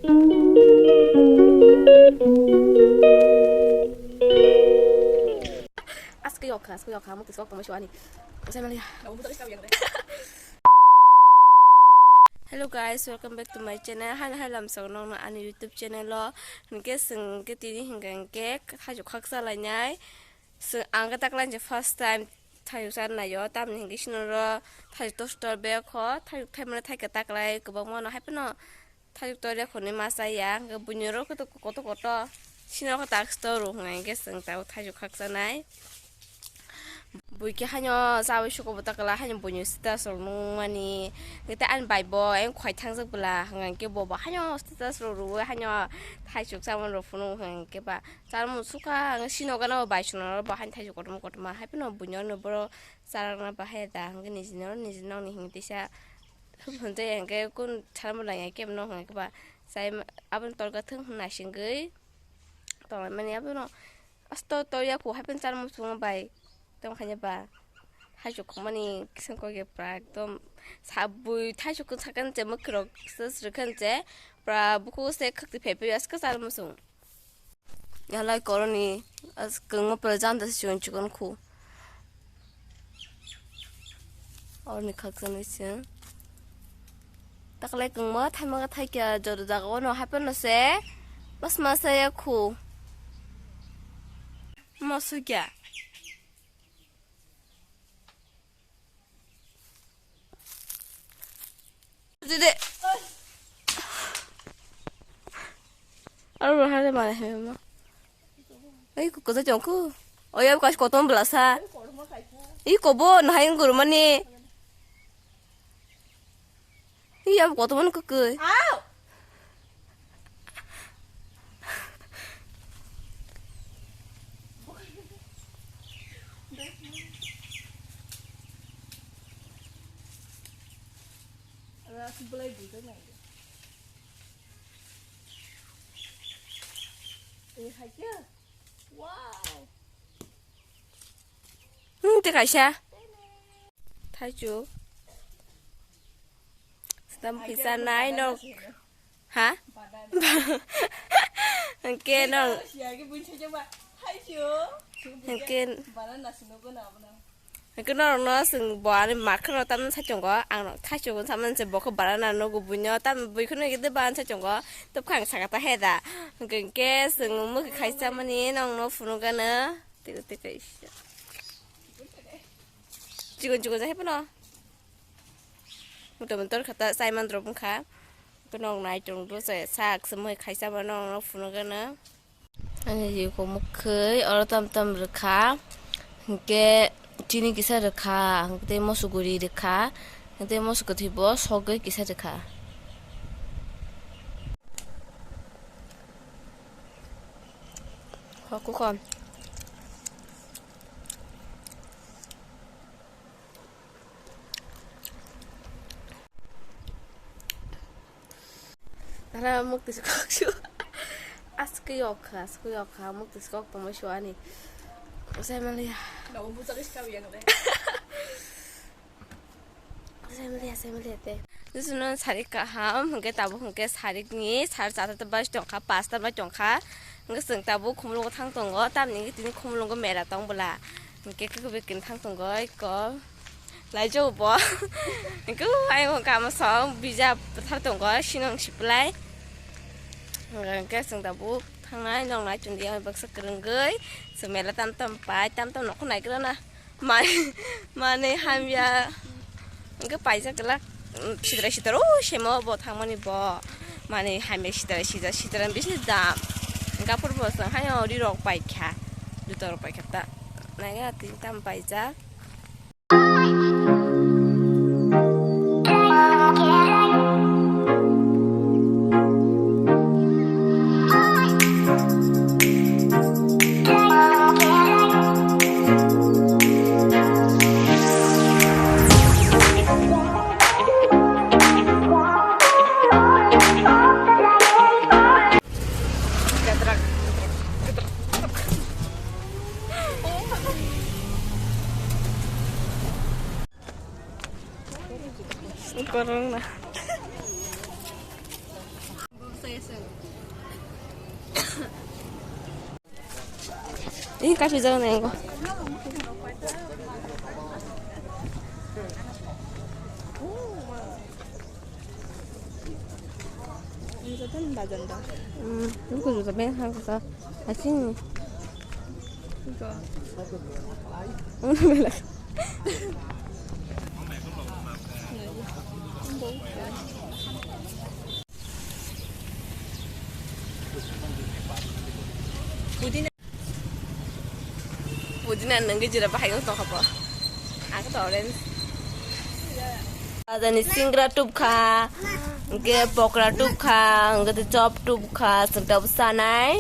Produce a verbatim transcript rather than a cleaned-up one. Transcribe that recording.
Aske yok, aske yok, kamu tisok kamu shwani. Saya melihat. Hello guys, welcome back to my channel. Hai hai lamsok nongno ani YouTube channel o. Hinkhe swng khe tini hinkhe hinkhe thaichuk khaksa lainai. Swng ang khe taklai je first time thaichuk chan naio, tamni hinkhe sinoro thaichuk tor tor bek kho, thaichuk thaimani thaikhe taklai kwbangma no hai phano thaichuk tor ya khorni ma cha ya, hinkhe buini oro khe koto koto sinoro khe task tor rw hwnka hinkhe swng tabuk thaichuk khaksa nai. Bui khe haino chaui suko bo takla haino buini status rok nungmani. Tei ani bai bo ayang khwai thangjak bwla hwnka hinkhe bo bo haino status rok rwui haino thaichuk chamani rok phunuk hwnka hinkhe ba. Charmung sukha ang sino gana bo bai swnamna bo haino thaichuk kotorma kotorma hai phano buino no boro charakna bahai da hwnka niji no niji nokni hwnka teisa hwnjai hinkhe kun charmung lai kebo no hwnka ba chai aboni torkha thung hwnna singwi tonglaimani abono. Asto to yaku hai phano char muchungo bai tong khaina ba. Hai chuk khumani kisan kok ya pra ekdom sabui thai chuk sakan je mwkhwrok sas rwkhan je pra buku se khakti phai phai aska char muchung. Yalai koroni as kangma pra janda se chukon chukon khu. Orni khakchangni se. Taklai kangma thaima thaikya joto jaga ono hai phano se. Mas masa ya khu. Masukya. Dede. Aro bahar de mare he ma. Ei, kuku sa chongku. Oya kas kotom belasa. Ih, kobo nahai guru mani. Ih, ab kotom mani kuku. Au. Belai bujo nai. Ini haja. Wow. Hmm, te kaisa. Thaichu. Stam pisa nai nok. Ha? Hwnkhe nong. Hwnkhe. Hwnkhe norokno chwng bo ani makhorno tamni saichungo ang thaichungo tamni se bokhe barana nugo buino tamni buikheno gede ban saichungo tobkha ang saka ta heda hwnkhe chwng mukhe khaisa mani nongno phunukgano tei tei kaisa chikon chikon jahai phano moto motor khata chai mandrop wngkha nok nai tongdo sak se mui khaisa mano nongno phunukgano. Ani jikuk mwkhwi oro tam tam rwkha, hinkhe chini kisa rwkha, hinkhe tei moso guri rwkha, hinkhe tei moso kwthwi bo sogwi kisa rwkha. Hokukon. Nara mukti si kok su. Aske yok kha, aske yok kha, mukti si kok tongma su ani. Usai maliya. Nabo buchak is kau yang le. Usai maliya, usai maliya te. Jusuno sarik kaham, hwnkhe tabuk hwnkhe sarikni sar chata ta bai tongkha, pasta bai tongkha. Hwnkhe chwng tabuk khumulungo thang tongo, tamni hwnkhe tini khumulungo mera tong bwla. Hwnkhe kwbwi kwbwi thang tongo, eko. Laijao bo. Hwnkhe ayung kama song bija bwthar tongo, sinong siplai. Hwnkhe chwng tabuk thangnai, nongnai chwng baksa kwrwngwi. Chwng mela tam tam pai, tam tam nokho naikrana. Mai, manwi hamya. Hwnkhe paijak glak, sidra sidra, o semo bo thangmani bo. Manwi hamya sidra sidra, sidra bisi dam. Hwnkhe aphuru bo chwng haino rirok paikha. Jutarok paikha ta. Naiga tini tam paijak. Ih, kapi jaga nai ko. Hmm, ini ko juga ben hang ko. Asing. Ini ko. Ini bela. Pudina. Pudina nangwi jira bahai wng tongkha bo. Ang to orange. Ajani singra tubkha, hwnkhe pokra tubkha, hwnkhe chop tubkha, chwng tabuk sanai.